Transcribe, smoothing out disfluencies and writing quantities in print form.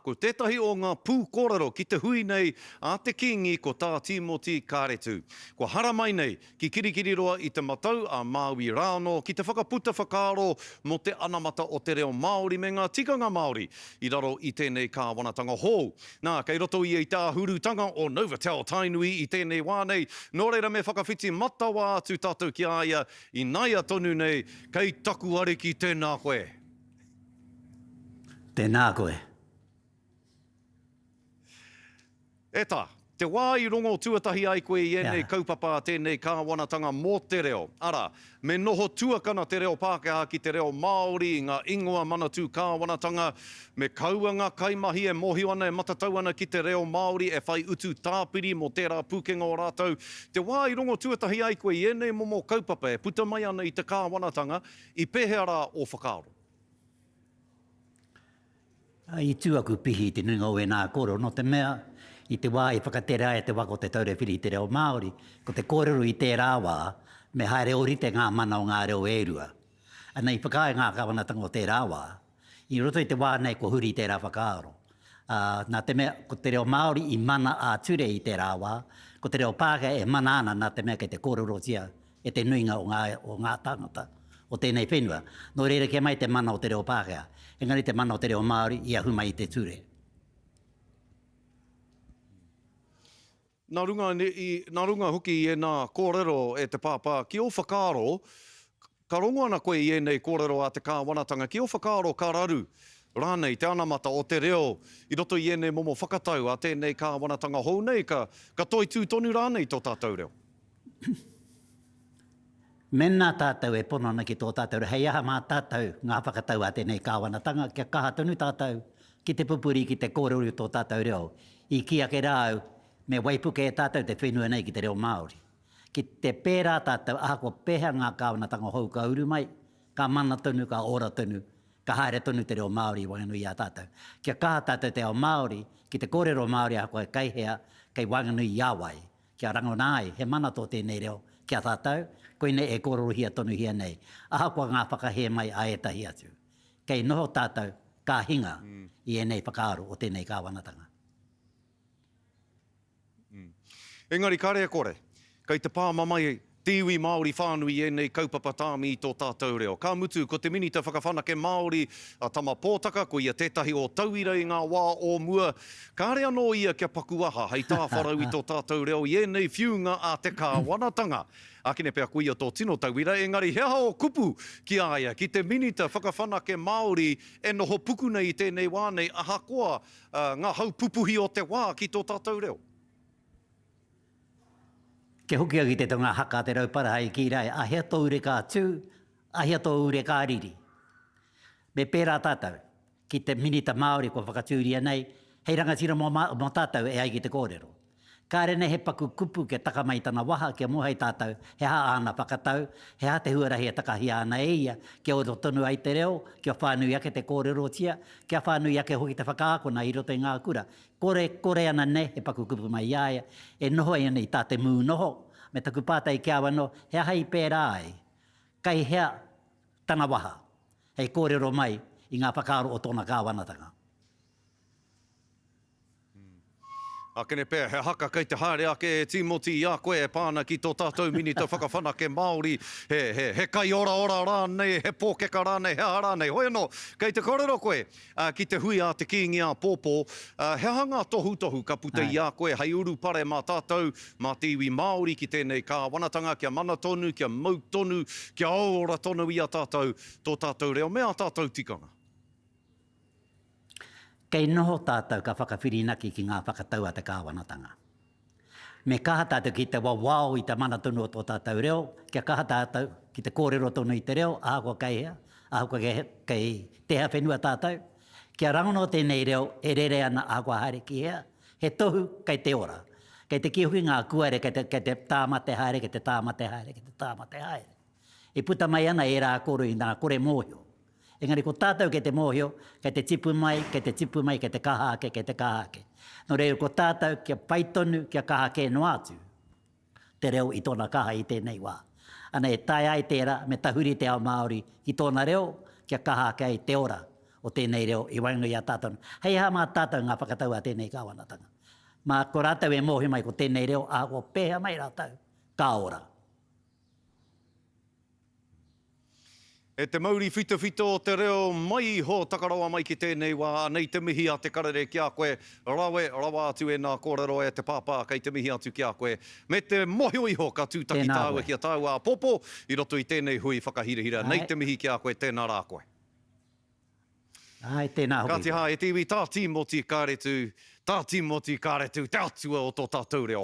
Ko tētahi o ngā pūkōrero ki te hui nei a te Kīngi ko Tā Tīmoti Kāretu. Kua haramai nei ki Kirikiriroa i Te Matau a Māui rānō ki te whakaputa whakaaro mō te anamata o te reo Māori me ngā tikanga Māori i raro i tēnei kāwanatanga hou. Nā, kei roto ia i te āhurutanga o Novotel Tainui i tēnei wā nei, nō reira me whakawhiti matawa atu tātou ki a ia ināia tonu nei, kei taku ariki tēnā koe. Tēnā koe. E tā, te wā i rongo tuatahi ai koe i ēnei kaupapa a tēnei kāwanatanga mō te reo, arā, me noho tuakana te reo Pākehā ki te reo Māori i ngā ingoa manatū kāwanatanga, me kaua ngā kaimahi e mōhio ana, e matatau ana ki te reo Māori e whai utu tāpiri mō tērā pūkenga o rātou. Te wā i rongo tuatahi ai koe i ēnei momo kaupapa e puta mai ana i te kāwanatanga, I pēhea rā ō whakaaro? I tū aku pihi i te nuinga o ēnā kōrero, nō te mea, i te wā i whakatere ai te waka o Te Taura Whiri i te reo Māori, ko te kōrero i tērā wā, me haere ōrite ngā mana o ngā reo e rua. Ana, i whakaae ngā kāwanatanga o tērā wā, i roto i te wā nei kua huri tērā whakaaro. Ā, nā te mea, ko te reo Māori i mana ā-ture i tērā wā, ko te reo Pākehā e mana ana nā te mea kei te kōrerotia e te nuinga o ngā, o ngā tāngata o tēnei whenua. Nō reira kia mai te mana o te reo Pākehā, engari te mana o te reo Māori i ahu mai i te ture. Nā runga, i, nā runga hoki i ēnā kōrero e te pāpā, ki ō whakaaro, ka rongo ana koe i ēnei kōrero a te kāwanatanga, ki ō whakaaro ka raru rānei te anamata o te reo i roto i ēnei momo whakatau a tēnei kāwanatanga hou nei, ka, ka toitū tonu rānei tō tātou reo? Mēnā tātou e pono ana ki tō tātou reo, hei aha mā tātou ngā whakatau a tēnei kāwanatanga kia kaha tonu tātou ki te pupuri, ki te kōrero i tō tātou reo. I kī ake rā au, me waipuke e tātou te whenua nei ki te reo Māori. Ki te pērā tātou, ahakoa pēhea ngā kāwanatanga hou ka uru mai, ka mana tonu, ka ora tonu, ka haere tonu te reo Māori i waenganui i a tātou. Kia kaha tātou te ao Māori ki te kōrero Māori ahakoa kei hea, kei waenganui i a wai. Kia rangona ai he mana tō tēnei reo ki a tātou, koinei e kōrerohia tonuhia nei, ahakoa ngā whakahē mai a ētahi atu. Kei noho tātou ka hinga i ēnei whakaaro o tēnei kāwanatanga. Engari kare e kore, kei te pā mamae te iwi Māori whānui i ēnei kaupapa tāmi i tō tātou reo. Ka mutu, ko te Minita Whakawhanake Māori a Tama Pōtaka, ko ia tētahi o tauira i ngā wā o mua, kāre anō ia kia paku aha hei tāwharau i tō tātou reo i ēnei whiunga a te kāwanatanga. Ākene pea ko ia tō tino tauira, engari he aha ō kupu ki a ia, ki te Minita Whakawhanake Māori e noho puku nei i tēnei wā nei ahakoa ngā hau pupuhi o te wā ki tō tātou reo? Kia hoki au ki te tonga haka a Te Rauparaha i kī rā, Ahea tō ure ka tū, ahea tō ure ka riri. Me pērā tātou, ki te Minita Māori kua whakatūria nei, hei rangatira mō, mō tātou e ai ki te kōrero. Kāre nei he paku kupu kia taka mai tana waha kia moe ai tātou he aha āna whakatau, he aha te huarahi e takahia ana e ia kia ora tonu ai te reo, kia whānui ake te kōrerotia, kia whānui ake hoki te whakaakona i roto i ngā kura. Kore, kore ana ne he paku kupu mai i a ia, e noho ai ana i tā te mū noho, me taku pātai ki a au anō, he aha i pērā ai? Kai hea tana waha hei kōrero mai i ngā whakaaro o tōna kāwanatanga? Akene pea, he haka kei te haere ake e Tīmoti i a koe e pā ana ki tō tātou Minita Whakawhanake Māori, he, he, he kaioraora rānei, he pōkeka rānei, he aha rānei. Hoi anō, kei te kōrero koe, Ā, ki te hui a te Kīngi āpōpō, ā, he aha ngā tohutohu ka puta i a koe hei urupare mā tātou, mā te iwi Māori ki tēnei kāwanatanga kia mana tonu, kia mau tonu, kia ora tonu i a tātou tō tātou reo me ā tātou tikanga? Kei noho tātou ka whakawhirinaki ki ngā whakatau a te kāwanatanga. Me kaha tātou ki te wawao i te mana tonu o tō tātou reo, kia kaha tātou ki te kōrero tonu i te reo, ahakoa kei hea, ahakoa kei, kei tēhea whenua tātou, kia rangona tēnei reo e rere ana ahakoa haere ki hea, he tohu kei te ora. Kei te kī hoki ngā kuare kei te, kei te tāmate haere, kei te tāmate haere, kei te tāmate haere. E puta mai ana ērā kōrero i ngā kore mōhio. Engari ko tātou kei te mōhio, kei te tipu mai, kei te tipu mai, kei te kaha ake, kei te kaha ake. Nō reira ko tātou kia pai tonu, kia kaha kē noa atu te reo i tōna kaha i tēnei wā. Ana e taea ai tērā, me tahuri te ao Māori ki tōna reo, kia kaha ake ai te ora. o tēnei reo i waenganui i a tātou. Hei aha mā tātou ngā whakatau a tēnei kāwanatanga? Mā ko rātou e mōhio mai ko tēnei reo, ahakoa pēhea mai rātou, ka ora. E te mauri whitowhito o te reo mai iho taka rawa mai ki tēnei wā, anei te mihi a te karere ki a koe, rawe rawa atu ēnā kōrero e te pāpā kei te mihi atu ki a koe, me te mohio iho ka tūtaki Tēnā tāua koe. ki a tāua āpōpō i roto i tēnei hui whakahirahira, nei Āe. te mihi ki a koe, tēnā rā koe. Āe, tēnā hoki Kāti koe. hā, e te iwi, tā Tīmoti Kāretu, tā Tīmoti Kāretu, te atua o tō tātou reo.